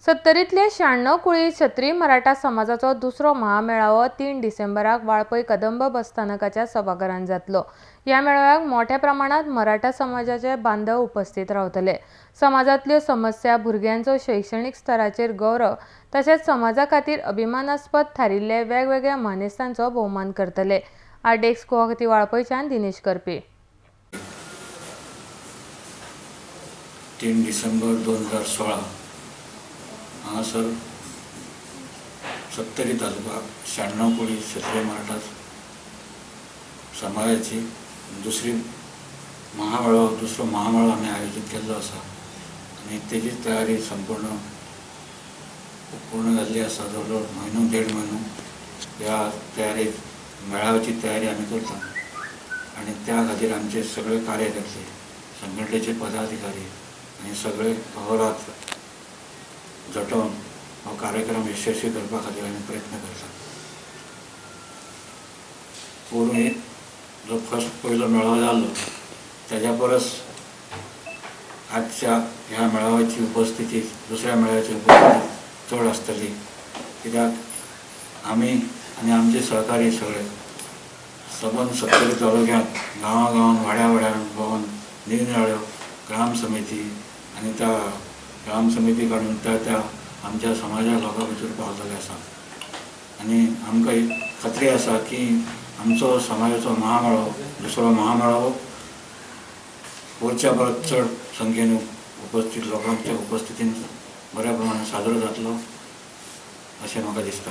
सत्तरींतले 96 कुळी क्षत्रिय मराठा समाजाचो दुसरो महामेळावो 3 डिसेंबराक वाळपय कदंब बसस्थानकाच्या सभाघरांत जातलो. ह्या मेळाव्याक मोठ्या प्रमाणात मराठा समाजाचे बांधव उपस्थित रावतले. समाजांतल्यो समस्या, भुरग्यांचो शैक्षणिक स्तराचेर गौरव तशेंच समाजा खातीर अभिमानास्पद थारिल्ले वेगवेगळ्या मानेस्तांचो भोवमान करतले. आरडीएक्स गुवाहाटी वाळपयच्यान दिनेश करपी. 3 डिसेंबर 2016 हांगासर सत्तरी तालुका 96 कुळी क्षत्रिय मराठा समाजाची दुसरी महामेळावो दुसरो महामेळावो आमी आयोजीत केल्लो आसा आनी तेजी तयारी संपूर्ण पूर्ण जाल्ली आसा. जवळ जवळ म्हयनो देड म्हयनो ह्या तयारेक मेळाव्याची तयारी आमी करता आनी त्या खातीर आमचे सगळे कार्यकर्ते, संघटनेचे पदाधिकारी आनी सगळे अहोरात्र झटोवन हो कार्यक्रम यशस्वी करपा खातीर आमी प्रयत्न करतात. पोरूं जो फर्स्ट पयलो मेळावो जाल्लो तेज्या परस आजच्या ह्या मेळाव्याची उपस्थिती दुसऱ्या मेळाव्याची उपस्थिती चड आसतली, कित्याक आमी आनी आमचे सहकारी सगळे सबंद सत्तरी तालुक्यांत गांवां गांवांत वाड्या वाड्यान भोंवन निरनिराळ्यो ग्राम समिती आनी त्या ग्राम समिती काडून त्या त्या आमच्या समाजा लोकां भितर पावतले आसा आनी आमकां एक खात्री आसा की आमचो समाजाचो महामेळावो दुसरो महामेळावो वरच्या परस चड संख्येन उपस्थित लोकांच्या उपस्थितीन बऱ्या प्रमाणान साजरो जातलो अशें म्हाका दिसता.